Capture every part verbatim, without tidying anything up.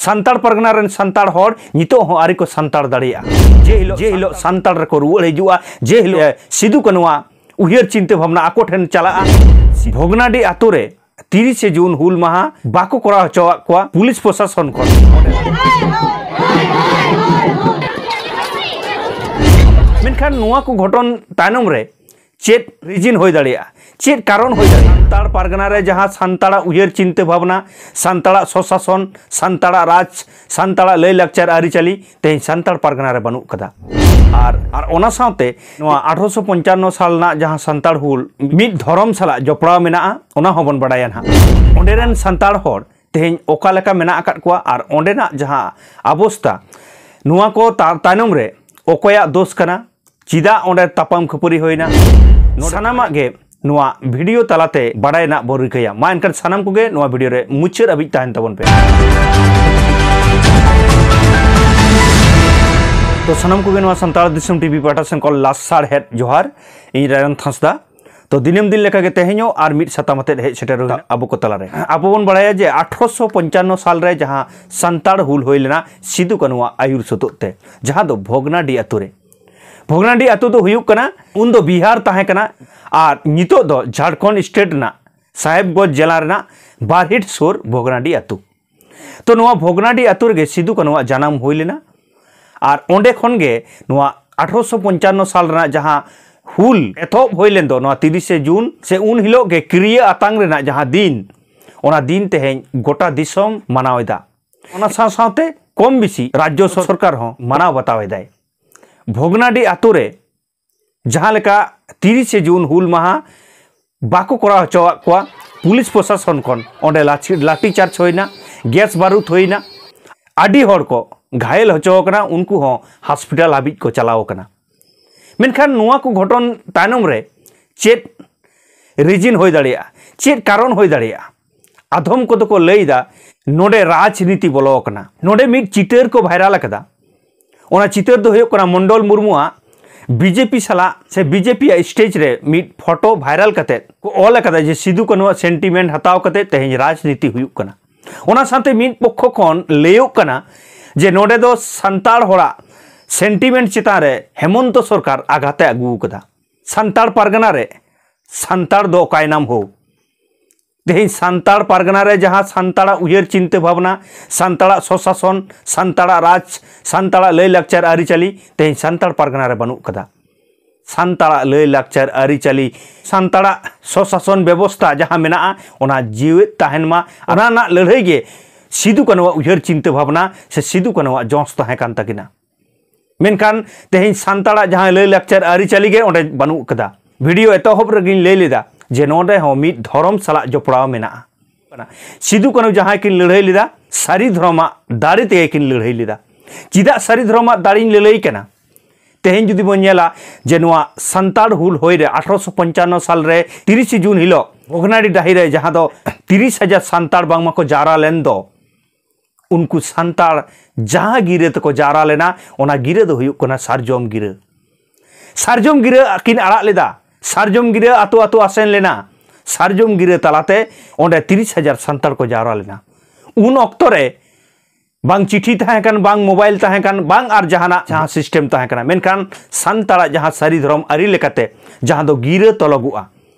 ᱥᱟᱱᱛᱟᱲ ᱯᱟᱨᱜᱟᱱᱟ ᱨᱮᱱ ᱥᱟᱱᱛᱟᱲ ᱦᱚᱲ ᱱᱤᱛᱚᱜ ᱦᱚᱸ ᱟᱹᱣᱨᱤ ᱠᱚ ᱥᱟᱱᱛᱟᱲ ᱫᱟᱲᱮᱭᱟᱜᱼᱟ᱾ ᱡᱮ ᱦᱤᱞᱳᱜ ᱡᱮ ᱦᱤᱞᱳᱜ ᱥᱟᱱᱛᱟᱲ ᱨᱮᱠᱚ ᱨᱩᱣᱟᱹᱲ ᱦᱤᱡᱩᱜᱼᱟ, ᱡᱮ ᱦᱤᱞᱳᱜ ᱥᱤᱫᱩ ᱠᱟᱹᱱᱩᱣᱟᱜ ᱩᱭᱦᱟᱹᱨ ᱪᱤᱱᱛᱟᱹ ᱵᱷᱟᱵᱽᱱᱟ ᱟᱠᱚ ᱴᱷᱮᱱ ᱪᱟᱞᱟᱜᱼᱟ, ᱵᱷᱚᱜᱽᱱᱟᱰᱤ ᱟᱛᱳ ᱨᱮ ᱛᱤᱨᱤᱥᱮ ᱡᱩᱱ ᱦᱩᱞ ᱢᱟᱦᱟ ᱵᱟᱠᱚ ᱠᱚᱨᱟᱣ ᱦᱚᱪᱚᱣᱟᱜ ᱠᱚᱣᱟ ᱯᱩᱞᱤᱥ ᱯᱨᱚᱥᱟᱥᱚᱱ ᱠᱷᱚᱱ᱾ ᱢᱮᱱᱠᱷᱟᱱ ᱱᱚᱣᱟ ᱠᱚ ᱜᱷᱚᱴᱚᱱ ᱛᱟᱭᱱᱚᱢ ᱨᱮ ᱪᱮᱫ ᱨᱤᱡᱤᱱ ᱦᱩᱭ ᱫᱟᱲᱮᱭᱟᱜᱼᱟ, ᱪᱮᱫ ᱠᱟᱨᱚᱱ ᱦᱩᱭ ᱫᱟᱲᱮᱭᱟᱜᱼᱟ? ᱥᱟᱱᱛᱟᱲ ᱯᱟᱨᱜᱟᱱᱟ ᱨᱮ ᱡᱟᱦᱟᱸ ᱥᱟᱱᱛᱟᱲᱟᱜ ᱩᱭᱦᱟᱹᱨ ᱪᱤᱱᱛᱟᱹ ᱵᱷᱟᱵᱽᱱᱟ, ᱥᱟᱱᱛᱟᱲᱟᱜ ᱥᱚᱥᱟᱥᱚᱱ, ᱥᱟᱱᱛᱟᱲᱟᱜ ᱨᱟᱡᱽ, ᱥᱟᱱᱛᱟᱲᱟᱜ ᱞᱟᱹᱭ ᱞᱟᱠᱪᱟᱨ ᱟᱹᱨᱤᱪᱟᱹᱞᱤ ᱛᱮᱦᱮᱧ ᱥᱟᱱᱛᱟᱲ ᱯᱟᱨᱜᱟᱱᱟ ᱨᱮ ᱵᱟᱹᱱᱩᱜ ᱠᱟᱫᱟ᱾ ᱟᱨ ᱟᱨ ᱚᱱᱟ ᱥᱟᱶᱛᱮ ᱱᱚᱣᱟ ᱟᱴᱷᱨᱚᱥᱚ ᱯᱚᱧᱪᱟᱱᱱᱚ ᱥᱟᱞ ᱨᱮᱱᱟᱜ ᱡᱟᱦᱟᱸ ᱥᱟᱱᱛᱟᱲ ᱦᱩᱞ ᱢᱤᱫ ᱫᱷᱚᱨᱚᱢ ᱥᱟᱞᱟᱜ ᱡᱚᱯᱲᱟᱣ ᱢᱮᱱᱟᱜᱼᱟ, ᱚᱱᱟ ᱦᱚᱸᱵᱚᱱ ᱵᱟᱲᱟᱭᱟ ᱱᱟᱦᱟᱜ᱾ ᱚᱸᱰᱮ ᱨᱮᱱ ᱥᱟᱱᱛᱟᱲ ᱦᱚᱲ ᱛᱮᱦᱮᱧ ᱚᱠᱟ ᱞᱮᱠᱟ ᱢᱮᱱᱟᱜ ᱟᱠᱟᱫ ᱠᱚᱣᱟ ᱟᱨ ᱚᱸᱰᱮᱱᱟᱜ ᱡᱟᱦᱟᱸ ᱚᱵᱚᱥᱛᱟ, ᱱᱚᱣᱟ ᱠᱚ ᱛᱟ- ᱛᱟᱭᱱᱚᱢ ᱨᱮ ᱚᱠᱚᱭᱟᱜ ᱫᱳᱥ ᱠᱟᱱᱟ, ᱪᱮᱫᱟᱜ ᱚᱸᱰᱮ ᱛᱟᱯᱟᱢ ᱠᱷᱟᱹᱯᱟᱹᱨᱤ ᱦᱩᱭᱱᱟ, ᱱᱚᱰᱮ ᱥᱟᱱᱟᱢᱟᱜ ᱜᱮ ᱱᱚᱣᱟ ᱵᱷᱤᱰᱤᱭᱳ ᱛᱟᱞᱟᱛᱮ ᱵᱟᱰᱟᱭ ᱨᱮᱱᱟᱜ ᱵᱚᱱ ᱨᱤᱠᱟᱹᱭᱟ᱾ ᱢᱟ ᱮᱱᱠᱷᱟᱱ ᱥᱟᱱᱟᱢ ᱠᱚᱜᱮ ᱱᱚᱣᱟ ᱵᱷᱤᱰᱤᱭᱳ ᱨᱮ ᱢᱩᱪᱟᱹᱫ ᱦᱟᱹᱵᱤᱡ ᱛᱟᱦᱮᱱ ᱛᱟᱵᱚᱱ ᱯᱮ᱾ ᱛᱚ ᱥᱟᱱᱟᱢ ᱠᱚᱜᱮ ᱱᱚᱣᱟ ᱥᱟᱱᱛᱟᱲ ᱫᱤᱥᱚᱢ ᱴᱤᱵᱷᱤ ᱯᱟᱦᱴᱟ ᱥᱮᱱ ᱠᱷᱚᱱ ᱞᱟᱥᱟᱲᱦᱮᱫ ᱡᱚᱦᱟᱨ, ᱤᱧ ᱨᱟᱭᱨᱚᱱ ᱦᱟᱸᱥᱫᱟ᱾ ᱛᱚ ᱫᱤᱱᱟᱹᱢ ᱫᱤᱱ ᱞᱮᱠᱟᱜᱮ ᱛᱮᱦᱮᱧ ᱦᱚᱸ ᱟᱨ ᱢᱤᱫ ᱥᱟᱛᱟᱢ ᱟᱛᱮᱫ ᱦᱮᱡ ᱥᱮᱴᱮᱨ ᱦᱩᱭᱱᱟ ᱟᱵᱚ ᱠᱚ ᱛᱟᱞᱟᱨᱮ᱾ ᱟᱵᱚ ᱵᱚᱱ ᱵᱟᱲᱟᱭᱟ ᱡᱮ ᱟᱴᱷᱨᱚᱥᱚ ᱯᱚᱧᱪᱟᱱᱱᱚ ᱥᱟᱞ ᱨᱮ ᱡᱟᱦᱟᱸ ᱥᱟᱱᱛᱟᱲ ᱦᱩᱞ ᱦᱩᱭ ᱞᱮᱱᱟ ᱥᱤᱫᱩ ᱠᱟᱹᱱᱩᱣᱟᱜ ᱟᱹᱭᱩᱨ ᱥᱩᱛᱩᱜ ᱛᱮ, ᱡᱟᱦᱟᱸ ᱫᱚ ᱵᱷᱚᱜᱽᱱᱟᱰᱤ ᱟᱛᱳ ᱨᱮ, ᱵᱷᱚᱜᱽᱱᱟᱰᱤ ᱟᱛᱳ ᱫᱚ ᱦᱩᱭᱩᱜ ᱠᱟᱱᱟ, ᱩᱱᱫᱚ ᱵᱤᱦᱟᱨ ᱛᱟᱦᱮᱸ ᱠᱟᱱᱟ ᱟᱨ ᱱᱤᱛᱚᱜ ᱫᱚ ᱡᱷᱟᱲᱠᱷᱚᱸᱰ ᱥᱴᱮᱴ ᱨᱮᱱᱟᱜ ᱥᱟᱦᱮᱵᱽᱜᱚᱸᱡᱽ ᱡᱮᱞᱟ ᱨᱮᱱᱟᱜ ᱵᱟᱨᱦᱤᱴ ᱥᱩᱨ ᱵᱷᱚᱜᱽᱱᱟᱰᱤ ᱟᱛᱳ᱾ ᱛᱚ ᱱᱚᱣᱟ ᱵᱷᱚᱜᱽᱱᱟᱰᱤ ᱟᱛᱳ ᱨᱮᱜᱮ ᱥᱤᱫᱩ ᱠᱟᱹᱱᱩᱣᱟᱜ ᱡᱟᱱᱟᱢ ᱦᱩᱭ ᱞᱮᱱᱟ᱾ ᱟᱨ ᱚᱸᱰᱮ ᱠᱷᱚᱱ ᱜᱮ ᱱᱚᱣᱟ ᱟᱴᱷᱨᱚᱥᱚ ᱯᱚᱧᱪᱟᱱᱱᱚ ᱥᱟᱞ ᱨᱮᱱᱟᱜ ᱡᱟᱦᱟᱸ ᱦᱩᱞ ᱮᱛᱚᱦᱚᱵ ᱦᱩᱭ ᱞᱮᱱ ᱫᱚ, ᱱᱚᱣᱟ ᱛᱤᱨᱤᱥᱮ ᱡᱩᱱ, ᱥᱮ ᱩᱱ ᱦᱤᱞᱳᱜ ᱜᱮ ᱠᱤᱨᱭᱟᱹ ᱟᱛᱟᱝ ᱨᱮᱱᱟᱜ ᱡᱟᱦᱟᱸ ᱫᱤᱱ, ᱚᱱᱟ ᱫᱤᱱ ᱛᱮᱦᱮᱧ ᱜᱚᱴᱟ ᱫᱤᱥᱚᱢ ᱢᱟᱱᱟᱣ ᱮᱫᱟ᱾ ᱚᱱᱟ ᱥᱟᱶ ᱥᱟᱶᱛᱮ ᱠᱚᱢ ᱵᱮᱥᱤ ᱨᱟᱡᱽᱡᱚ ᱥᱚᱨᱠᱟᱨ ᱦᱚᱸ ᱢᱟᱱᱟᱣ ᱵᱟᱛᱟᱣ ᱮᱫᱟᱭ᱾ ᱵᱷᱚᱜᱽᱱᱟᱰᱤ ᱟᱛᱳ ᱨᱮ ᱡᱟᱦᱟᱸ ᱞᱮᱠᱟ ᱛᱤᱨᱤᱥᱮ ᱡᱩᱱ ᱦᱩᱞ ᱢᱟᱦᱟ ᱵᱟᱠᱚ ᱠᱚᱨᱟᱣ ᱦᱚᱪᱚᱣᱟᱜ ᱠᱚᱣᱟ ᱯᱩᱞᱤᱥ ᱯᱨᱚᱥᱟᱥᱚᱱ ᱠᱷᱚᱱ, ᱚᱸᱰᱮ ᱞᱟᱴᱷᱤ, ᱞᱟᱴᱷᱤ ᱪᱟᱨᱡᱽ ᱦᱩᱭᱱᱟ, ᱜᱮᱥ ᱵᱟᱹᱨᱩᱫ ᱦᱩᱭᱱᱟ, ᱟᱹᱰᱤ ᱦᱚᱲ ᱠᱚ ᱜᱷᱟᱭᱮᱞ ᱦᱚᱪᱚ ᱟᱠᱟᱱᱟ, ᱩᱱᱠᱩ ᱦᱚᱸ ᱦᱚᱥᱯᱤᱴᱟᱞ ᱦᱟᱹᱵᱤᱡ ᱠᱚ ᱪᱟᱞᱟᱣ ᱟᱠᱟᱱᱟ᱾ ᱢᱮᱱᱠᱷᱟᱱ ᱱᱚᱣᱟ ᱠᱚ ᱜᱷᱚᱴᱚᱱ ᱛᱟᱭᱱᱚᱢ ᱨᱮ ᱪᱮᱫ ᱨᱤᱡᱤᱱ ᱦᱩᱭ ᱫᱟᱲᱮᱭᱟᱜᱼᱟ, ᱪᱮᱫ ᱠᱟᱨᱚᱱ ᱦᱩᱭ ᱫᱟᱲᱮᱭᱟᱜᱼᱟ? ᱟᱫᱷᱚᱢ ᱠᱚᱫᱚ ᱠᱚ ᱞᱟᱹᱭ ᱮᱫᱟ ᱱᱚᱰᱮ ᱨᱟᱡᱽᱱᱤᱛᱤ ᱵᱚᱞᱚ ᱟᱠᱟᱱᱟ᱾ ᱱᱚᱰᱮ ᱢᱤᱫ ᱪᱤᱛᱟᱹᱨ ᱠᱚ ᱵᱷᱟᱭᱨᱟᱞ ᱟᱠᱟᱫᱟ᱾ ᱚᱱᱟ ᱪᱤᱛᱟᱹᱨ ᱫᱚ ᱦᱩᱭᱩᱜ ᱠᱟᱱᱟ ᱢᱚᱱᱰᱚᱞ ᱢᱩᱨᱢᱩᱣᱟᱜ ᱵᱤᱡᱮᱯᱤ ᱥᱟᱞᱟᱜ ᱥᱮ ᱵᱤᱡᱮᱯᱤ ᱟᱜ ᱥᱴᱮᱡᱽ ᱨᱮ ᱢᱤᱫ ᱯᱷᱳᱴᱳ ᱵᱷᱟᱭᱨᱟᱞ ᱠᱟᱛᱮ ᱠᱚ ᱚᱞ ᱟᱠᱟᱫᱟ ᱡᱮ ᱥᱤᱫᱩ ᱠᱟᱹᱱᱩᱣᱟᱜ ᱥᱮᱱᱴᱤᱢᱮᱱᱴ ᱦᱟᱛᱟᱣ ᱠᱟᱛᱮ ᱛᱮᱦᱮᱧ ᱨᱟᱡᱽᱱᱤᱛᱤ ᱦᱩᱭᱩᱜ ᱠᱟᱱᱟ᱾ ᱚᱱᱟ ᱥᱟᱶᱛᱮ ᱢᱤᱫ ᱯᱚᱠᱠᱷᱚ ᱠᱷᱚᱱ ᱞᱟᱹᱭᱚᱜ ᱠᱟᱱᱟ ᱡᱮ ᱱᱚᱰᱮ ᱫᱚ ᱥᱟᱱᱛᱟᱲ ᱦᱚᱲᱟᱜ ᱥᱮᱱᱴᱤᱢᱮᱱᱴ ᱪᱮᱛᱟᱱ ᱨᱮ ᱦᱮᱢᱚᱱᱛᱚ ᱥᱚᱨᱠᱟᱨ ᱟᱜᱷᱟᱛ ᱮ ᱟᱹᱜᱩ ᱟᱠᱟᱫᱟ᱾ ᱥᱟᱱᱛᱟᱲ ᱯᱟᱨᱜᱟᱱᱟ ᱨᱮ ᱥᱟᱱᱛᱟᱲ ᱫᱚ ᱚᱠᱟᱭ ᱱᱟᱢ ᱦᱳ? ᱛᱮᱦᱮᱧ ᱥᱟᱱᱛᱟᱲ ᱯᱟᱨᱜᱟᱱᱟ ᱨᱮ ᱡᱟᱦᱟᱸ ᱥᱟᱱᱛᱟᱲᱟᱜ ᱩᱭᱦᱟᱹᱨ ᱪᱤᱱᱛᱟᱹ ᱵᱷᱟᱵᱽᱱᱟ, ᱥᱟᱱᱛᱟᱲᱟᱜ ᱥᱚᱥᱟᱥᱚᱱ, ᱥᱟᱱᱛᱟᱲᱟᱜ ᱨᱟᱡᱽ, ᱥᱟᱱᱛᱟᱲᱟᱜ ᱞᱟᱹᱭᱼᱞᱟᱠᱪᱟᱨ ᱟᱹᱨᱤᱪᱟᱹᱞᱤ ᱛᱮᱦᱮᱧ ᱥᱟᱱᱛᱟᱲ ᱯᱟᱨᱜᱟᱱᱟ ᱨᱮ ᱵᱟᱹᱱᱩᱜ ᱠᱟᱫᱟ᱾ ᱥᱟᱱᱛᱟᱲᱟᱜ ᱞᱟᱹᱭᱼᱞᱟᱠᱪᱟᱨ ᱟᱹᱨᱤᱪᱟᱹᱞᱤ, ᱥᱟᱱᱛᱟᱲᱟᱜ ᱥᱚᱥᱟᱥᱚᱱ ᱵᱮᱵᱚᱥᱛᱷᱟ ᱡᱟᱦᱟᱸ ᱢᱮᱱᱟᱜᱼᱟ, ᱚᱱᱟ ᱡᱤᱣᱮᱫ ᱛᱟᱦᱮᱱ ᱢᱟ, ᱚᱱᱟ ᱨᱮᱱᱟᱜ ᱞᱟᱹᱲᱦᱟᱹᱭ ᱜᱮ ᱥᱤᱫᱩ ᱠᱟᱹᱱᱩᱣᱟᱜ ᱩᱭᱦᱟᱹᱨ ᱪᱤᱱᱛᱟᱹ ᱵᱷᱟᱵᱽᱱᱟ ᱥᱮ ᱥᱤᱫᱩ ᱠᱟᱹᱱᱩᱣᱟᱜ ᱡᱚᱥ ᱛᱟᱦᱮᱸ ᱠᱟᱱ ᱛᱟᱹᱠᱤᱱᱟ᱾ ᱢᱮᱱᱠᱷᱟᱱ ᱛᱮᱦᱮᱧ ᱥᱟᱱᱛᱟᱲᱟᱜ ᱡᱟᱦᱟᱸ ᱞᱟᱹᱭᱼᱞᱟᱠᱪᱟᱨ ᱟᱹᱨᱤᱪᱟᱹᱞᱤ ᱜᱮ ᱚᱸᱰᱮ ᱵᱟᱹᱱᱩᱜ ᱠᱟᱫᱟ᱾ ᱵᱷᱤᱰᱤᱭᱳ ᱮᱛᱚᱦᱚᱵ ᱨᱮᱜᱮᱧ ᱞᱟᱹᱭ ᱞᱮᱫᱟ ᱡᱮ ᱱᱚᱰᱮ ᱦᱚᱸ ᱢᱤᱫ ᱫᱷᱚᱨᱚᱢ ᱥᱟᱞᱟᱜ ᱡᱚᱯᱲᱟᱣ ᱢᱮᱱᱟᱜᱼᱟ᱾ ᱥᱤᱫᱩ ᱠᱟᱹᱱᱩ ᱡᱟᱦᱟᱸᱭ ᱠᱤᱱ ᱞᱟᱹᱲᱦᱟᱹᱭ ᱞᱮᱫᱟ, ᱥᱟᱹᱨᱤ ᱫᱷᱚᱨᱚᱢᱟᱜ ᱫᱟᱲᱮ ᱛᱮᱜᱮ ᱠᱤᱱ ᱞᱟᱹᱲᱦᱟᱹᱭ ᱞᱮᱫᱟ᱾ ᱪᱮᱫᱟᱜ ᱥᱟᱹᱨᱤ ᱫᱷᱚᱨᱚᱢᱟᱜ ᱫᱟᱲᱮᱧ ᱞᱟᱹᱞᱟᱹᱭ ᱠᱟᱱᱟ? ᱛᱮᱦᱮᱧ ᱡᱩᱫᱤ ᱵᱚᱱ ᱧᱮᱞᱟ ᱡᱮ ᱱᱚᱣᱟ ᱥᱟᱱᱛᱟᱲ ᱦᱩᱞ ᱦᱳᱭ ᱨᱮ ᱟᱴᱷᱨᱚᱥᱚ ᱯᱚᱧᱪᱟᱱᱱᱚ ᱥᱟᱞ ᱨᱮ ᱛᱤᱨᱤᱥᱮ ᱡᱩᱱ ᱦᱤᱞᱳᱜ ᱵᱷᱚᱜᱽᱱᱟᱰᱤ ᱰᱟᱹᱦᱤ ᱨᱮ ᱡᱟᱦᱟᱸ ᱫᱚ ᱛᱤᱨᱤᱥ ᱦᱟᱡᱟᱨ ᱥᱟᱱᱛᱟᱲ ᱵᱟᱝᱢᱟ ᱠᱚ ᱡᱟᱣᱨᱟ ᱞᱮᱱ ᱫᱚ, ᱩᱱᱠᱩ ᱥᱟᱱᱛᱟᱲ ᱡᱟᱦᱟᱸ ᱜᱤᱨᱟᱹ ᱛᱮᱠᱚ ᱡᱟᱣᱨᱟ ᱞᱮᱱᱟ, ᱚᱱᱟ ᱜᱤᱨᱟᱹ ᱫᱚ ᱦᱩᱭᱩᱜ ᱠᱟᱱᱟ ᱥᱟᱨᱡᱚᱢ ᱜᱤᱨᱟᱹ᱾ ᱥᱟᱨᱡᱚᱢ ᱜᱤᱨᱟᱹ ᱠᱤᱱ ᱟᱲᱟᱜ ᱞᱮᱫᱟ, ᱥᱟᱨᱡᱚᱢ ᱜᱤᱨᱟᱹ ᱟᱛᱳ ᱟᱛᱳ ᱟᱥᱮᱱ ᱞᱮᱱᱟ, ᱥᱟᱨᱡᱚᱢ ᱜᱤᱨᱟᱹ ᱛᱟᱞᱟᱛᱮ ᱚᱸᱰᱮ ᱛᱤᱨᱤᱥ ᱦᱟᱡᱟᱨ ᱥᱟᱱᱛᱟᱲ ᱠᱚ ᱡᱟᱣᱨᱟ ᱞᱮᱱᱟ᱾ ᱩᱱ ᱚᱠᱛᱚ ᱨᱮ ᱵᱟᱝ ᱪᱤᱴᱷᱤ ᱛᱟᱦᱮᱸ ᱠᱟᱱ, ᱵᱟᱝ ᱢᱳᱵᱟᱭᱤᱞ ᱛᱟᱦᱮᱸ ᱠᱟᱱ, ᱵᱟᱝ ᱟᱨ ᱡᱟᱦᱟᱱᱟᱜ ᱡᱟᱦᱟᱸ ᱥᱤᱥᱴᱮᱢ ᱛᱟᱦᱮᱸ ᱠᱟᱱᱟ, ᱢᱮᱱᱠᱷᱟᱱ ᱥᱟᱱᱛᱟᱲᱟᱜ ᱡᱟᱦᱟᱸ ᱥᱟᱹᱨᱤ ᱫᱷᱚᱨᱚᱢ ᱟᱹᱨᱤ ᱞᱮᱠᱟᱛᱮ ᱡᱟᱦᱟᱸ ᱫᱚ ᱜᱤᱨᱟᱹ ᱛᱚᱞᱚᱜᱚᱜᱼᱟ,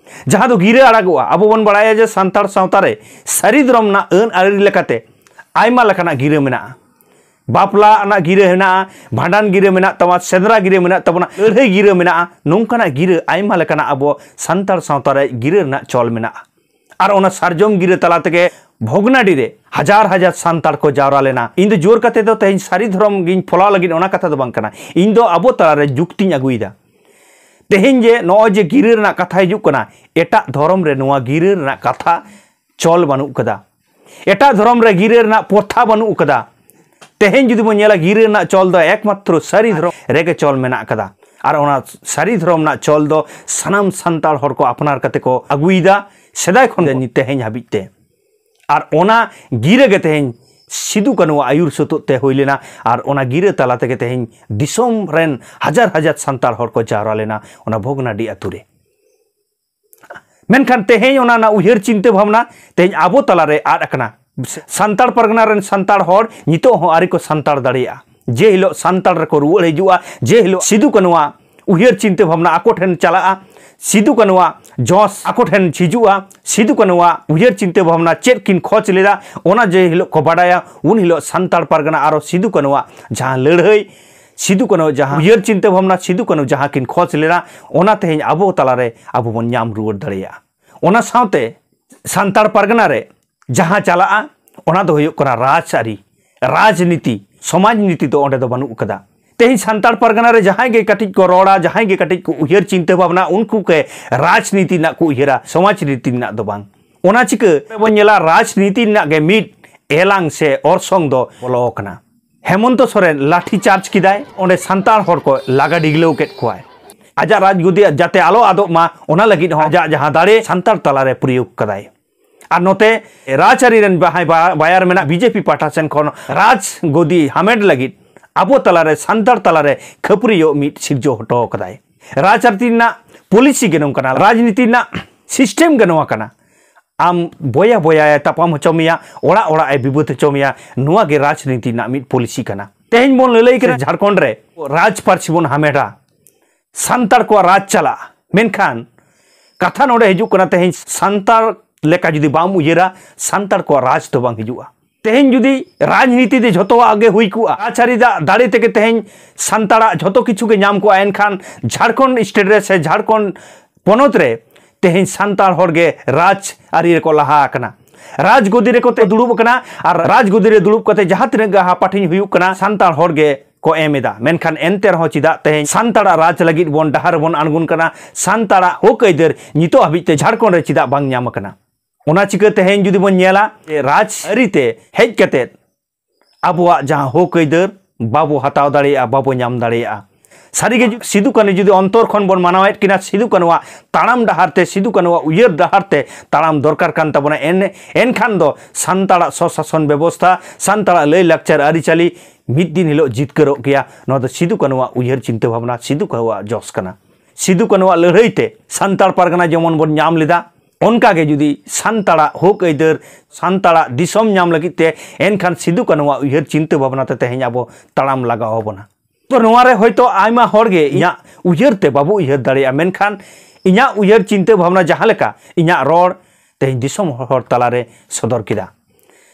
ᱡᱟᱦᱟᱸ ᱫᱚ ᱜᱤᱨᱟᱹ ᱟᱲᱟᱜᱚᱜᱼᱟ, ᱟᱵᱚ ᱵᱚᱱ ᱵᱟᱲᱟᱭᱟ ᱡᱮ ᱥᱟᱱᱛᱟᱲ ᱥᱟᱶᱛᱟ ᱨᱮ ᱥᱟᱹᱨᱤ ᱫᱷᱚᱨᱚᱢ ᱨᱮᱱᱟᱜ ᱟᱹᱱ ᱟᱹᱨᱤ ᱞᱮᱠᱟᱛᱮ ᱟᱭᱢᱟ ᱞᱮᱠᱟᱱᱟᱜ ᱜᱤᱨᱟᱹ ᱢᱮᱱᱟᱜᱼᱟ᱾ ᱵᱟᱯᱞᱟ ᱨᱮᱱᱟᱜ ᱜᱤᱨᱟᱹ ᱦᱮᱱᱟᱜᱼᱟ, ᱵᱷᱟᱸᱰᱟᱱ ᱜᱤᱨᱟᱹ ᱢᱮᱱᱟᱜ ᱛᱟᱢᱟ, ᱥᱮᱸᱫᱽᱨᱟ ᱜᱤᱨᱟᱹ ᱢᱮᱱᱟᱜ ᱛᱟᱵᱚᱱᱟ, ᱞᱟᱹᱲᱦᱟᱹᱭ ᱜᱤᱨᱟᱹ ᱢᱮᱱᱟᱜᱼᱟ᱾ ᱱᱚᱝᱠᱟᱱᱟᱜ ᱜᱤᱨᱟᱹ ᱟᱭᱢᱟ ᱞᱮᱠᱟᱱᱟᱜ ᱟᱵᱚ ᱥᱟᱱᱛᱟᱲ ᱥᱟᱶᱛᱟ ᱨᱮ ᱜᱤᱨᱟᱹ ᱨᱮᱱᱟᱜ ᱪᱚᱞ ᱢᱮᱱᱟᱜᱼᱟ᱾ ᱟᱨ ᱚᱱᱟ ᱥᱟᱨᱡᱚᱢ ᱜᱤᱨᱟᱹ ᱛᱟᱞᱟ ᱛᱮᱜᱮ ᱵᱷᱚᱜᱽᱱᱟᱰᱤ ᱨᱮ ᱦᱟᱡᱟᱨ ᱦᱟᱡᱟᱨ ᱥᱟᱱᱛᱟᱲ ᱠᱚ ᱡᱟᱣᱨᱟ ᱞᱮᱱᱟ᱾ ᱤᱧ ᱫᱚ ᱡᱳᱨ ᱠᱟᱛᱮ ᱫᱚ ᱛᱮᱦᱮᱧ ᱥᱟᱹᱨᱤ ᱫᱷᱚᱨᱚᱢ ᱜᱤᱧ ᱯᱷᱚᱞᱟᱣ ᱞᱟᱹᱜᱤᱫ ᱚᱱᱟ ᱠᱟᱛᱷᱟ ᱫᱚ ᱵᱟᱝ ᱠᱟᱱᱟ, ᱤᱧ ᱫᱚ ᱟᱵᱚ ᱛᱟᱞᱟᱨᱮ ᱡᱩᱠᱛᱤᱧ ᱟᱹᱜᱩᱭᱮᱫᱟ᱾ ᱛᱮᱦᱮᱧ ᱡᱮ ᱱᱚᱜᱼᱚᱭ ᱡᱮ ᱜᱤᱨᱟᱹ ᱨᱮᱱᱟᱜ ᱠᱟᱛᱷᱟ ᱦᱤᱡᱩᱜ ᱠᱟᱱᱟ, ᱮᱴᱟᱜ ᱫᱷᱚᱨᱚᱢ ᱨᱮ ᱱᱚᱣᱟ ᱜᱤᱨᱟᱹ ᱨᱮᱱᱟᱜ ᱠᱟᱛᱷᱟ ᱪᱚᱞ ᱵᱟᱹᱱᱩᱜ ᱠᱟᱫᱟ᱾ ᱮᱴᱟᱜ ᱫᱷᱚᱨᱚᱢ ᱨᱮ ᱜᱤᱨᱟᱹ ᱨᱮᱱᱟᱜ ᱯᱨᱚᱛᱷᱟ ᱵᱟᱹᱱᱩᱜ ᱠᱟᱫᱟ᱾ ᱛᱮᱦᱮᱧ ᱡᱩᱫᱤ ᱵᱚᱱ ᱧᱮᱞᱟ, ᱜᱤᱨᱟᱹ ᱨᱮᱱᱟᱜ ᱪᱚᱞ ᱫᱚ ᱮᱠᱢᱟᱛᱨᱚ ᱥᱟᱹᱨᱤ ᱫᱷᱚᱨᱚᱢ ᱨᱮᱜᱮ ᱪᱚᱞ ᱢᱮᱱᱟᱜ ᱠᱟᱫᱟ᱾ ᱟᱨ ᱚᱱᱟ ᱥᱟᱹᱨᱤ ᱫᱷᱚᱨᱚᱢ ᱨᱮᱱᱟᱜ ᱪᱚᱞ ᱫᱚ ᱥᱟᱱᱟᱢ ᱥᱟᱱᱛᱟᱲ ᱦᱚᱲ ᱠᱚ ᱟᱯᱱᱟᱨ ᱠᱟᱛᱮ ᱠᱚ ᱟᱹᱜᱩᱭᱮᱫᱟ, ᱥᱮᱫᱟᱭ ᱠᱷᱚᱱ ᱛᱮᱦᱮᱧ ᱦᱟᱹᱵᱤᱡ ᱛᱮ᱾ ᱟᱨ ᱚᱱᱟ ᱜᱤᱨᱟᱹ ᱜᱮ ᱛᱮᱦᱮᱧ ᱥᱤᱫᱩ ᱠᱟᱹᱱᱩᱣᱟᱜ ᱟᱹᱭᱩᱨ ᱥᱩᱛᱩᱜ ᱛᱮ ᱦᱩᱭ ᱞᱮᱱᱟ᱾ ᱟᱨ ᱚᱱᱟ ᱜᱤᱨᱟᱹ ᱛᱟᱞᱟ ᱛᱮᱜᱮ ᱛᱮᱦᱮᱧ ᱫᱤᱥᱚᱢ ᱨᱮᱱ ᱦᱟᱡᱟᱨ ᱦᱟᱡᱟᱨ ᱥᱟᱱᱛᱟᱲ ᱦᱚᱲ ᱠᱚ ᱡᱟᱣᱨᱟ ᱞᱮᱱᱟ ᱚᱱᱟ ᱵᱷᱚᱜᱽᱱᱟᱰᱤ ᱟᱛᱳ ᱨᱮ᱾ ᱢᱮᱱᱠᱷᱟᱱ ᱛᱮᱦᱮᱧ ᱚᱱᱟ ᱨᱮᱱᱟᱜ ᱩᱭᱦᱟᱹᱨ ᱪᱤᱱᱛᱟᱹ ᱵᱷᱟᱵᱽᱱᱟ ᱛᱮᱦᱮᱧ ᱟᱵᱚ ᱛᱟᱞᱟᱨᱮ ᱟᱫ ᱟᱠᱟᱱᱟ᱾ ᱥᱟᱱᱛᱟᱲ ᱯᱟᱨᱜᱟᱱᱟ ᱨᱮᱱ ᱥᱟᱱᱛᱟᱲ ᱦᱚᱲ ᱱᱤᱛᱚᱜ ᱦᱚᱸ ᱟᱹᱣᱨᱤ ᱠᱚ ᱥᱟᱱᱛᱟᱲ ᱫᱟᱲᱮᱭᱟᱜᱼᱟ᱾ ᱡᱮ ᱦᱤᱞᱳᱜ ᱥᱟᱱᱛᱟᱲ ᱨᱮᱠᱚ ᱨᱩᱣᱟᱹᱲ ᱦᱤᱡᱩᱜᱼᱟ, ᱡᱮ ᱦᱤᱞᱳᱜ ᱥᱤᱫᱩ ᱠᱟᱹᱱᱩᱣᱟᱜ ᱩᱭᱦᱟᱹᱨ ᱪᱤᱱᱛᱟᱹ ᱵᱷᱟᱵᱽᱱᱟ ᱟᱠᱚ ᱴᱷᱮᱱ ᱪᱟᱞᱟᱜᱼᱟ, ᱥᱤᱫᱩ ᱠᱟᱹᱱᱩᱣᱟᱜ ᱡᱚᱥ ᱟᱠᱚ ᱴᱷᱮᱱ ᱦᱤᱡᱩᱜᱼᱟ, ᱥᱤᱫᱩ ᱠᱟᱹᱱᱩᱣᱟᱜ ᱩᱭᱦᱟᱹᱨ ᱪᱤᱱᱛᱟᱹ ᱵᱷᱟᱵᱽᱱᱟ ᱪᱮᱫ ᱠᱤᱱ ᱠᱷᱚᱡᱽ ᱞᱮᱫᱟ, ᱚᱱᱟ ᱡᱮ ᱦᱤᱞᱳᱜ ᱠᱚ ᱵᱟᱰᱟᱭᱟ, ᱩᱱ ᱦᱤᱞᱳᱜ ᱥᱟᱱᱛᱟᱲ ᱯᱟᱨᱜᱟᱱᱟ ᱟᱨᱚ ᱥᱤᱫᱩ ᱠᱟᱹᱱᱩᱣᱟᱜ ᱡᱟᱦᱟᱸ ᱞᱟᱹᱲᱦᱟᱹᱭ, ᱥᱤᱫᱩ ᱠᱟᱹᱱᱩ ᱡᱟᱦᱟᱸ ᱩᱭᱦᱟᱹᱨ ᱪᱤᱱᱛᱟᱹ ᱵᱷᱟᱵᱽᱱᱟ ᱥᱤᱫᱩ ᱠᱟᱹᱱᱩ ᱡᱟᱦᱟᱸ ᱠᱤᱱ ᱠᱷᱚᱡᱽ ᱞᱮᱫᱟ, ᱚᱱᱟ ᱛᱮᱦᱮᱧ ᱟᱵᱚ ᱛᱟᱞᱟᱨᱮ ᱟᱵᱚ ᱵᱚᱱ ᱧᱟᱢ ᱨᱩᱣᱟᱹᱲ ᱫᱟᱲᱮᱭᱟᱜᱼᱟ᱾ ᱚᱱᱟ ᱥᱟᱶᱛᱮ ᱥᱟᱱᱛᱟᱲ ᱯᱟᱨᱜᱟᱱᱟ ᱨᱮ ᱡᱟᱦᱟᱸ ᱪᱟᱞᱟᱜᱼᱟ, ᱚᱱᱟ ᱫᱚ ᱦᱩᱭᱩᱜ ᱠᱟᱱᱟ ᱨᱟᱡᱽᱟᱹᱨᱤ, ᱨᱟᱡᱽᱱᱤᱛᱤ, ᱥᱚᱢᱟᱡᱽ ᱱᱤᱛᱤ ᱫᱚ ᱚᱸᱰᱮ ᱫᱚ ᱵᱟᱹᱱᱩᱜ ᱠᱟᱫᱟ᱾ ᱛᱮᱦᱮᱧ ᱥᱟᱱᱛᱟᱲ ᱯᱟᱨᱜᱟᱱᱟ ᱨᱮ ᱡᱟᱦᱟᱸᱭ ᱜᱮ ᱠᱟᱹᱴᱤᱡ ᱠᱚ ᱨᱚᱲᱟ, ᱡᱟᱦᱟᱸᱭ ᱜᱮ ᱠᱟᱹᱴᱤᱡ ᱠᱚ ᱩᱭᱦᱟᱹᱨ ᱪᱤᱱᱛᱟᱹ ᱵᱷᱟᱵᱽᱱᱟ, ᱩᱱᱠᱩ ᱜᱮ ᱨᱟᱡᱽᱱᱤᱛᱤ ᱨᱮᱱᱟᱜ ᱠᱚ ᱩᱭᱦᱟᱹᱨᱟ, ᱥᱚᱢᱟᱡᱽ ᱱᱤᱛᱤ ᱨᱮᱱᱟᱜ ᱫᱚ ᱵᱟᱝ᱾ ᱚᱱᱟ ᱪᱤᱠᱟᱹ ᱵᱚᱱ ᱧᱮᱞᱟ, ᱨᱟᱡᱽᱱᱤᱛᱤ ᱨᱮᱱᱟᱜ ᱜᱮ ᱢᱤᱫ ᱮᱞᱟᱝ ᱥᱮ ᱚᱨᱥᱚᱝ ᱫᱚ ᱵᱚᱞᱚ ᱟᱠᱟᱱᱟ᱾ ᱦᱮᱢᱚᱱᱛᱚ ᱥᱚᱨᱮᱱ ᱞᱟᱴᱷᱤ ᱪᱟᱨᱡᱽ ᱠᱮᱫᱟᱭ, ᱚᱸᱰᱮ ᱥᱟᱱᱛᱟᱲ ᱦᱚᱲ ᱠᱚ ᱞᱟᱜᱟ ᱰᱤᱜᱽᱞᱟᱹᱣ ᱠᱮᱫ ᱠᱚᱣᱟᱭ᱾ ᱟᱡᱟᱜ ᱨᱟᱡᱽ ᱜᱚᱫᱤ ᱡᱟᱛᱮ ᱟᱞᱚ ᱟᱫᱚᱜ ᱢᱟ, ᱚᱱᱟ ᱞᱟᱹᱜᱤᱫ ᱦᱚᱸ ᱟᱡᱟᱜ ᱡᱟᱦᱟᱸ ᱫᱟᱲᱮ ᱥᱟᱱᱛᱟᱲ ᱛᱟᱞᱟᱨᱮ ᱯᱨᱚᱭᱳᱜᱽ ᱠᱟᱫᱟᱭ᱾ ᱟᱨ ᱱᱚᱛᱮ ᱨᱟᱡᱽᱟᱹᱨᱤ ᱨᱮᱱ ᱡᱟᱦᱟᱸᱭ ᱵᱟ-, ᱵᱟᱭᱟᱨ ᱢᱮᱱᱟᱜ ᱵᱤᱡᱮᱯᱤ ᱯᱟᱦᱴᱟ ᱥᱮᱱ ᱠᱷᱚᱱ ᱨᱟᱡᱽ ᱜᱚᱫᱤ ᱦᱟᱢᱮᱴ ᱞᱟᱹᱜᱤᱫ ᱟᱵᱚ ᱛᱟᱞᱟᱨᱮ ᱥᱟᱱᱛᱟᱲ ᱛᱟᱞᱟᱨᱮ ᱠᱷᱟᱹᱯᱟᱹᱨᱤᱭᱟᱹ ᱢᱤᱫ ᱥᱤᱨᱡᱟᱹᱣ ᱦᱚᱴᱚ ᱠᱟᱫᱟᱭ᱾ ᱨᱟᱡᱽᱟᱹᱨᱤ ᱨᱮᱱᱟᱜ ᱯᱚᱞᱤᱥᱤ ᱜᱮ ᱱᱚᱝᱠᱟᱱᱟ, ᱨᱟᱡᱽᱱᱤᱛᱤ ᱨᱮᱱᱟᱜ ᱥᱤᱥᱴᱮᱢ ᱜᱮ ᱱᱚᱣᱟ ᱠᱟᱱᱟ᱾ ᱟᱢ ᱵᱚᱭᱟ ᱵᱚᱭᱟ ᱮ ᱛᱟᱯᱟᱢ ᱦᱚᱪᱚ ᱢᱮᱭᱟ, ᱚᱲᱟᱜ ᱚᱲᱟᱜ ᱮ ᱵᱤᱵᱟᱹᱫ ᱦᱚᱪᱚ ᱢᱮᱭᱟ, ᱱᱚᱣᱟ ᱜᱮ ᱨᱟᱡᱽᱱᱤᱛᱤ ᱨᱮᱱᱟᱜ ᱢᱤᱫ ᱯᱚᱞᱤᱥᱤ ᱠᱟᱱᱟ᱾ ᱛᱮᱦᱮᱧ ᱵᱚᱱ ᱞᱟᱹᱞᱟᱹᱭ ᱠᱟᱱᱟ ᱡᱷᱟᱲᱠᱷᱚᱸᱰ ᱨᱮ ᱨᱟᱡᱽ ᱯᱟᱹᱨᱥᱤ ᱵᱚᱱ ᱦᱟᱢᱮᱴᱟ, ᱥᱟᱱᱛᱟᱲ ᱠᱚᱣᱟᱜ ᱨᱟᱡᱽ ᱪᱟᱞᱟᱜᱼᱟ, ᱢᱮᱱᱠᱷᱟᱱ ᱠᱟᱛᱷᱟ ᱱᱚᱰᱮ ᱦᱤᱡᱩᱜ ᱠᱟᱱᱟ, ᱛᱮᱦᱮᱧ ᱥᱟᱱᱛᱟᱲ ᱞᱮᱠᱟ ᱡᱩᱫᱤ ᱵᱟᱢ ᱩᱭᱦᱟᱹᱨᱟ, ᱥᱟᱱᱛᱟᱲ ᱠᱚᱣᱟᱜ ᱨᱟᱡᱽ ᱫᱚ ᱵᱟᱝ ᱦᱤᱡᱩᱜᱼᱟ᱾ ᱛᱮᱦᱮᱧ ᱡᱩᱫᱤ ᱨᱟᱡᱽᱱᱤᱛᱤ ᱛᱮ ᱡᱷᱚᱛᱚᱣᱟᱜ ᱜᱮ ᱦᱩᱭ ᱠᱚᱜᱼᱟ, ᱨᱟᱡᱽᱟᱹᱨᱤ ᱫᱟᱜ ᱫᱟᱲᱮ ᱛᱮᱜᱮ ᱛᱮᱦᱮᱧ ᱥᱟᱱᱛᱟᱲᱟᱜ ᱡᱷᱚᱛᱚ ᱠᱤᱪᱷᱩ ᱜᱮ ᱧᱟᱢ ᱠᱚᱜᱼᱟ, ᱮᱱᱠᱷᱟᱱ ᱡᱷᱟᱲᱠᱷᱚᱸᱰ ᱥᱴᱮᱴ ᱨᱮ ᱥᱮ ᱡᱷᱟᱲᱠᱷᱚᱸᱰ ᱯᱚᱱᱚᱛ ᱨᱮ ᱛᱮᱦᱮᱧ ᱥᱟᱱᱛᱟᱲ ᱦᱚᱲ ᱜᱮ ᱨᱟᱡᱽᱟᱹᱨᱤ ᱨᱮᱠᱚ ᱞᱟᱦᱟ ᱟᱠᱟᱱᱟ, ᱨᱟᱡᱽ ᱜᱚᱫᱤ ᱨᱮᱠᱚ ᱛᱮ ᱫᱩᱲᱩᱵ ᱟᱠᱟᱱᱟ᱾ ᱟᱨ ᱨᱟᱡᱽ ᱜᱚᱫᱤ ᱨᱮ ᱫᱩᱲᱩᱵ ᱠᱟᱛᱮ ᱡᱟᱦᱟᱸ ᱛᱤᱱᱟᱹᱜ ᱜᱮ ᱦᱟᱯᱟᱴᱷᱤᱧ ᱦᱩᱭᱩᱜ ᱠᱟᱱᱟ, ᱥᱟᱱᱛᱟᱲ ᱦᱚᱲ ᱜᱮ ᱠᱚ ᱮᱢ ᱮᱫᱟ᱾ ᱢᱮᱱᱠᱷᱟᱱ ᱮᱱᱛᱮ ᱨᱮᱦᱚᱸ ᱪᱮᱫᱟᱜ ᱛᱮᱦᱮᱧ ᱥᱟᱱᱛᱟᱲᱟᱜ ᱨᱟᱡᱽ ᱞᱟᱹᱜᱤᱫ ᱵᱚᱱ ᱰᱟᱦᱟᱨ ᱨᱮᱵᱚᱱ ᱟᱬᱜᱚᱱ ᱠᱟᱱᱟ? ᱥᱟᱱᱛᱟᱲᱟᱜ ᱦᱚᱠ ᱟᱹᱭᱫᱟᱹᱨ ᱱᱤᱛᱚᱜ ᱦᱟᱹᱵᱤᱡ ᱛᱮ ᱡᱷᱟᱲᱠᱷᱚᱸᱰ ᱨᱮ ᱪᱮᱫᱟᱜ ᱵᱟᱝ ᱧᱟᱢ ᱟᱠᱟᱱᱟ? ᱚᱱᱟ ᱪᱤᱠᱟᱹ ᱛᱮᱦᱮᱧ ᱡᱩᱫᱤ ᱵᱚᱱ ᱧᱮᱞᱟ ᱡᱮ ᱨᱟᱡᱽᱟᱹᱨᱤ ᱛᱮ ᱦᱮᱡ ᱠᱟᱛᱮ ᱟᱵᱚᱣᱟᱜ ᱡᱟᱦᱟᱸ ᱦᱚᱠ ᱟᱹᱭᱫᱟᱹᱨ ᱵᱟᱵᱚ ᱦᱟᱛᱟᱣ ᱫᱟᱲᱮᱭᱟᱜᱼᱟ, ᱵᱟᱵᱚ ᱧᱟᱢ ᱫᱟᱲᱮᱭᱟᱜᱼᱟ᱾ ᱥᱟᱹᱨᱤᱜᱮ ᱡᱩ-, ᱥᱤᱫᱩ ᱠᱟᱹᱱᱩ ᱡᱩᱫᱤ ᱚᱱᱛᱚᱨ ᱠᱷᱚᱱ ᱵᱚᱱ ᱢᱟᱱᱟᱣᱮᱫ ᱠᱤᱱᱟ, ᱥᱤᱫᱩ ᱠᱟᱹᱱᱩᱣᱟᱜ ᱛᱟᱲᱟᱢ ᱰᱟᱦᱟᱨ ᱛᱮ, ᱥᱤᱫᱩ ᱠᱟᱹᱱᱩᱣᱟᱜ ᱩᱭᱦᱟᱹᱨ ᱰᱟᱦᱟᱨ ᱛᱮ ᱛᱟᱲᱟᱢ ᱫᱚᱨᱠᱟᱨ ᱠᱟᱱ ᱛᱟᱵᱚᱱᱟ, ᱮᱱ-, ᱮᱱᱠᱷᱟᱱ ᱫᱚ ᱥᱟᱱᱛᱟᱲᱟᱜ ᱥᱚᱥᱟᱥᱚᱱ ᱵᱮᱵᱚᱥᱛᱷᱟ, ᱥᱟᱱᱛᱟᱲᱟᱜ ᱞᱟᱹᱭ ᱞᱟᱠᱪᱟᱨ ᱟᱹᱨᱤᱪᱟᱹᱞᱤ ᱢᱤᱫ ᱫᱤᱱ ᱦᱤᱞᱳᱜ ᱡᱤᱛᱠᱟᱹᱨᱚᱜ ᱜᱮᱭᱟ᱾ ᱱᱚᱣᱟ ᱫᱚ ᱥᱤᱫᱩ ᱠᱟᱹᱱᱩᱣᱟᱜ ᱩᱭᱦᱟᱹᱨ ᱪᱤᱱᱛᱟᱹ ᱵᱷᱟᱵᱽᱱᱟ, ᱥᱤᱫᱩ ᱠᱟᱹᱱᱩᱣᱟᱜ ᱡᱚᱥ ᱠᱟᱱᱟ᱾ ᱥᱤᱫᱩ ᱠᱟᱹᱱᱩᱣᱟᱜ ᱞᱟᱹᱲᱦᱟᱹᱭ ᱛᱮ ᱥᱟᱱᱛᱟᱲ ᱯᱟᱨᱜᱟᱱᱟ ᱡᱮᱢᱚᱱ ᱵᱚᱱ ᱧᱟᱢ ᱞᱮᱫᱟ, ᱚᱱᱠᱟᱜᱮ ᱡᱩᱫᱤ ᱥᱟᱱᱛᱟᱲᱟᱜ ᱦᱚᱠ ᱟᱹᱭᱫᱟᱹᱨ, ᱥᱟᱱᱛᱟᱲᱟᱜ ᱫᱤᱥᱚᱢ ᱧᱟᱢ ᱞᱟᱹᱜᱤᱫ ᱛᱮ, ᱮᱱᱠᱷᱟᱱ ᱥᱤᱫᱩ ᱠᱟᱹᱱᱩᱣᱟᱜ ᱩᱭᱦᱟᱹᱨ ᱪᱤᱱᱛᱟᱹ ᱵᱷᱟᱵᱽᱱᱟ ᱛᱮ ᱛᱮᱦᱮᱧ ᱟᱵᱚ ᱛᱟᱲᱟᱢ ᱞᱟᱜᱟᱣ ᱟᱵᱚᱱᱟ᱾ ᱛᱚ ᱱᱚᱣᱟ ᱨᱮ ᱦᱚᱭᱛᱳ ᱟᱭᱢᱟ ᱦᱚᱲ ᱜᱮ ᱤᱧᱟᱹᱜ ᱩᱭᱦᱟᱹᱨ ᱛᱮ ᱵᱟᱵᱚ ᱩᱭᱦᱟᱹᱨ ᱫᱟᱲᱮᱭᱟᱜᱼᱟ, ᱢᱮᱱᱠᱷᱟᱱ ᱤᱧᱟᱹᱜ ᱩᱭᱦᱟᱹᱨ ᱪᱤᱱᱛᱟᱹ ᱵᱷᱟᱵᱽᱱᱟ ᱡᱟᱦᱟᱸ ᱞᱮᱠᱟ, ᱤᱧᱟᱹᱜ ᱨᱚᱲ ᱛᱮᱦᱮᱧ ᱫᱤᱥᱚᱢ ᱦᱚᱲ ᱛᱟᱞᱟᱨᱮ ᱥᱚᱫᱚᱨ ᱠᱮᱫᱟ᱾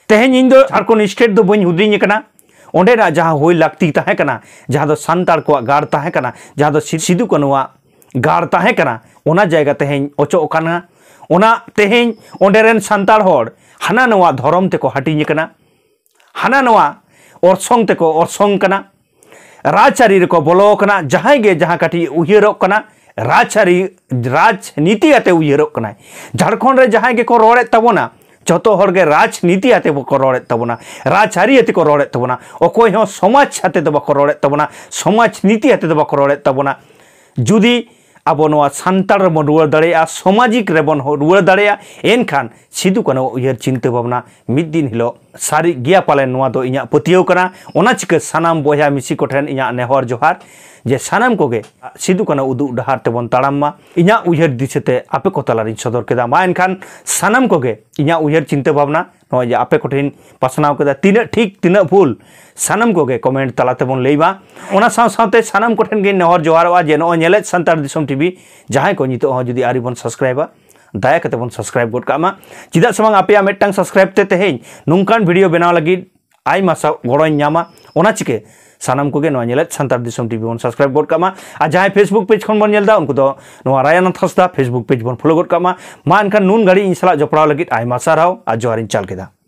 ᱛᱮᱦᱮᱧ ᱤᱧ ᱫᱚ ᱡᱷᱟᱲᱠᱷᱚᱸᱰ ᱥᱴᱮᱴ ᱫᱚ ᱵᱟᱹᱧ ᱦᱩᱰᱤᱧ ᱟᱠᱟᱱᱟ᱾ ᱚᱸᱰᱮᱱᱟᱜ ᱡᱟᱦᱟᱸ ᱦᱩᱭ ᱞᱟᱹᱠᱛᱤ ᱛᱟᱦᱮᱸ ᱠᱟᱱᱟ, ᱡᱟᱦᱟᱸ ᱫᱚ ᱥᱟᱱᱛᱟᱲ ᱠᱚᱣᱟᱜ ᱜᱟᱲ ᱛᱟᱦᱮᱸ ᱠᱟᱱᱟ, ᱡᱟᱦᱟᱸ ᱫᱚ ᱥᱤ-, ᱥᱤᱫᱩ ᱠᱟᱹᱱᱩᱣᱟᱜ ᱜᱟᱲ ᱛᱟᱦᱮᱸ ᱠᱟᱱᱟ, ᱚᱱᱟ ᱡᱟᱭᱜᱟ ᱛᱮᱦᱮᱧ ᱚᱪᱚᱜ ᱠᱟᱱᱟ᱾ ᱚᱱᱟ ᱛᱮᱦᱮᱧ ᱚᱸᱰᱮ ᱨᱮᱱ ᱥᱟᱱᱛᱟᱲ ᱦᱚᱲ ᱦᱟᱱᱟ ᱱᱚᱣᱟ ᱫᱷᱚᱨᱚᱢ ᱛᱮᱠᱚ ᱦᱟᱹᱴᱤᱧ ᱟᱠᱟᱱᱟ, ᱦᱟᱱᱟ ᱱᱚᱣᱟ ᱚᱨᱥᱚᱝ ᱛᱮᱠᱚ ᱚᱨᱥᱚᱝ ᱠᱟᱱᱟ, ᱨᱟᱡᱽᱟᱹᱨᱤ ᱨᱮᱠᱚ ᱵᱚᱞᱚ ᱟᱠᱟᱱᱟ᱾ ᱡᱟᱦᱟᱸᱭ ᱜᱮ ᱡᱟᱦᱟᱸ ᱠᱟᱹᱴᱤᱡ ᱩᱭᱦᱟᱹᱨᱚᱜ ᱠᱟᱱᱟ, ᱨᱟᱡᱽᱟᱹᱨᱤ, ᱨᱟᱡᱽᱱᱤᱛᱤ ᱟᱛᱮ ᱩᱭᱦᱟᱹᱨᱚᱜ ᱠᱟᱱᱟᱭ᱾ ᱡᱷᱟᱲᱠᱷᱚᱸᱰ ᱨᱮ ᱡᱟᱦᱟᱸᱭ ᱜᱮᱠᱚ ᱨᱚᱲᱮᱫ ᱛᱟᱵᱚᱱᱟ, ᱡᱚᱛᱚ ᱦᱚᱲᱜᱮ ᱨᱟᱡᱽᱱᱤᱛᱤ ᱟᱛᱮ ᱵᱟᱠᱚ ᱨᱚᱲᱮᱫ ᱛᱟᱵᱚᱱᱟ, ᱨᱟᱡᱽᱟᱹᱨᱤ ᱟᱛᱮ ᱠᱚ ᱨᱚᱲᱮᱫ ᱛᱟᱵᱚᱱᱟ᱾ ᱚᱠᱚᱭ ᱦᱚᱸ ᱥᱚᱢᱟᱡᱽ ᱟᱛᱮ ᱫᱚ ᱵᱟᱠᱚ ᱨᱚᱲᱮᱫ ᱛᱟᱵᱚᱱᱟ, ᱥᱚᱢᱟᱡᱽ ᱱᱤᱛᱤ ᱟᱛᱮ ᱫᱚ ᱵᱟᱠᱚ ᱨᱚᱲᱮᱫ ᱛᱟᱵᱚᱱᱟ᱾ ᱡᱩᱫᱤ ᱟᱵᱚ ᱱᱚᱣᱟ ᱥᱟᱱᱛᱟᱲ ᱨᱮᱵᱚᱱ ᱨᱩᱣᱟᱹᱲ ᱫᱟᱲᱮᱭᱟᱜᱼᱟ, ᱥᱟᱢᱟᱡᱤᱠ ᱨᱮᱵᱚᱱ ᱦᱚ-, ᱨᱩᱣᱟᱹᱲ ᱫᱟᱲᱮᱭᱟᱜᱼᱟ, ᱮᱱᱠᱷᱟᱱ ᱥᱤᱫᱩ ᱠᱟᱹᱱᱩ ᱩᱭᱦᱟᱹᱨ ᱪᱤᱱᱛᱟᱹ ᱵᱷᱟᱵᱽᱱᱟ ᱢᱤᱫ ᱫᱤᱱ ᱦᱤᱞᱳᱜ ᱥᱟᱹᱨᱤ ᱜᱮᱭᱟ ᱯᱟᱞᱮᱱ, ᱱᱚᱣᱟ ᱫᱚ ᱤᱧᱟᱹᱜ ᱯᱟᱹᱛᱭᱟᱹᱣ ᱠᱟᱱᱟ᱾ ᱚᱱᱟ ᱪᱤᱠᱟᱹ ᱥᱟᱱᱟᱢ ᱵᱚᱭᱦᱟ ᱢᱤᱥᱤ ᱠᱚᱴᱷᱮᱱ ᱤᱧᱟᱹᱜ ᱱᱮᱦᱚᱨ ᱡᱚᱦᱟᱨ, ᱡᱮ ᱥᱟᱱᱟᱢ ᱠᱚᱜᱮ ᱥᱤᱫᱩ ᱠᱟᱹᱱᱩ ᱩᱫᱩᱜ ᱰᱟᱦᱟᱨ ᱛᱮᱵᱚᱱ ᱛᱟᱲᱟᱢ ᱢᱟ᱾ ᱤᱧᱟᱹᱜ ᱩᱭᱦᱟᱹᱨ ᱫᱤᱥᱟᱹᱛᱮ ᱟᱯᱮ ᱠᱚ ᱛᱟᱞᱟᱨᱤᱧ ᱥᱚᱫᱚᱨ ᱠᱮᱫᱟ᱾ ᱢᱟ ᱮᱱᱠᱷᱟᱱ ᱥᱟᱱᱟᱢ ᱠᱚᱜᱮ ᱤᱧᱟᱹᱜ ᱩᱭᱦᱟᱹᱨ ᱪᱤᱱᱛᱟᱹ ᱵᱷᱟᱵᱽᱱᱟ ᱱᱚᱜᱼᱚᱭ ᱡᱮ ᱟᱯᱮ ᱠᱚᱴᱷᱮᱱ ᱯᱟᱥᱱᱟᱣ ᱠᱮᱫᱟ, ᱛᱤᱱᱟᱹᱜ ᱴᱷᱤᱠ ᱛᱤᱱᱟᱹᱜ ᱵᱷᱩᱞ, ᱥᱟᱱᱟᱢ ᱠᱚᱜᱮ ᱠᱚᱢᱮᱱᱴ ᱛᱟᱞᱟ ᱛᱮᱵᱚᱱ ᱞᱟᱹᱭ ᱢᱟ᱾ ᱚᱱᱟ ᱥᱟᱶ ᱥᱟᱶᱛᱮ ᱥᱟᱱᱟᱢ ᱠᱚᱴᱷᱮᱱ ᱜᱮᱧ ᱱᱮᱦᱚᱨ ᱡᱚᱦᱟᱨᱚᱜᱼᱟ ᱡᱮ ᱱᱚᱜᱼᱚᱭ ᱧᱮᱞᱮᱫ ᱥᱟᱱᱛᱟᱲ ᱫᱤᱥᱚᱢ ᱴᱤᱵᱷᱤ ᱡᱟᱦᱟᱸᱭ ᱠᱚ ᱱᱤᱛᱚᱜ ᱦᱚᱸ ᱡᱩᱫᱤ ᱟᱹᱣᱨᱤ ᱵᱚᱱ ᱥᱟᱵᱥᱠᱨᱟᱭᱤᱵᱟ, ᱫᱟᱭᱟ ᱠᱟᱛᱮ ᱵᱚᱱ ᱥᱟᱵᱥᱠᱨᱟᱭᱤᱵ ᱜᱚᱫ ᱠᱟᱜ ᱢᱟ᱾ ᱪᱮᱫᱟᱜ ᱥᱮ ᱵᱟᱝ, ᱟᱯᱮᱭᱟᱜ ᱢᱤᱫᱴᱟᱝ ᱥᱟᱵᱥᱠᱨᱟᱭᱤᱵ ᱛᱮ ᱛᱮᱦᱮᱧ ᱱᱚᱝᱠᱟᱱ ᱵᱷᱤᱰᱤᱭᱳ ᱵᱮᱱᱟᱣ ᱞᱟᱹᱜᱤᱫ ᱟᱭᱢᱟ ᱥᱟ-, ᱜᱚᱲᱚᱧ ᱧᱟᱢᱟ᱾ ᱚᱱᱟ ᱪᱤᱠᱟᱹ ᱥᱟᱱᱟᱢ ᱠᱚᱜᱮ ᱱᱚᱣᱟ ᱧᱮᱞᱮᱫ ᱥᱟᱱᱛᱟᱲ ᱫᱤᱥᱚᱢ ᱴᱤᱵᱷᱤ ᱵᱚᱱ ᱥᱟᱵᱥᱠᱨᱟᱭᱤᱵ ᱜᱚᱫ ᱠᱟᱜ ᱢᱟ᱾ ᱟᱨ ᱡᱟᱦᱟᱸᱭ ᱯᱷᱮᱥᱵᱩᱠ ᱯᱮᱡᱽ ᱠᱷᱚᱱ ᱵᱚᱱ ᱧᱮᱞ ᱮᱫᱟ, ᱩᱱᱠᱩ ᱫᱚ ᱱᱚᱣᱟ ᱨᱟᱭᱟᱱᱟᱛᱷ ᱦᱟᱸᱥᱫᱟ ᱯᱷᱮᱥᱵᱩᱠ ᱯᱮᱡᱽ ᱵᱚᱱ ᱯᱷᱚᱞᱳ ᱜᱚᱫ ᱠᱟᱜ ᱢᱟ᱾ ᱢᱟ ᱮᱱᱠᱷᱟᱱ ᱱᱩᱱ ᱜᱷᱟᱹᱲᱤᱡ ᱤᱧ ᱥᱟᱞᱟᱜ ᱡᱚᱯᱲᱟᱣ ᱞᱟᱹᱜᱤᱫ ᱟᱭᱢᱟ ᱥᱟᱨᱦᱟᱣ ᱟᱨ ᱡᱚᱦᱟᱨᱤᱧ ᱪᱟᱞ ᱠᱮᱫᱟ᱾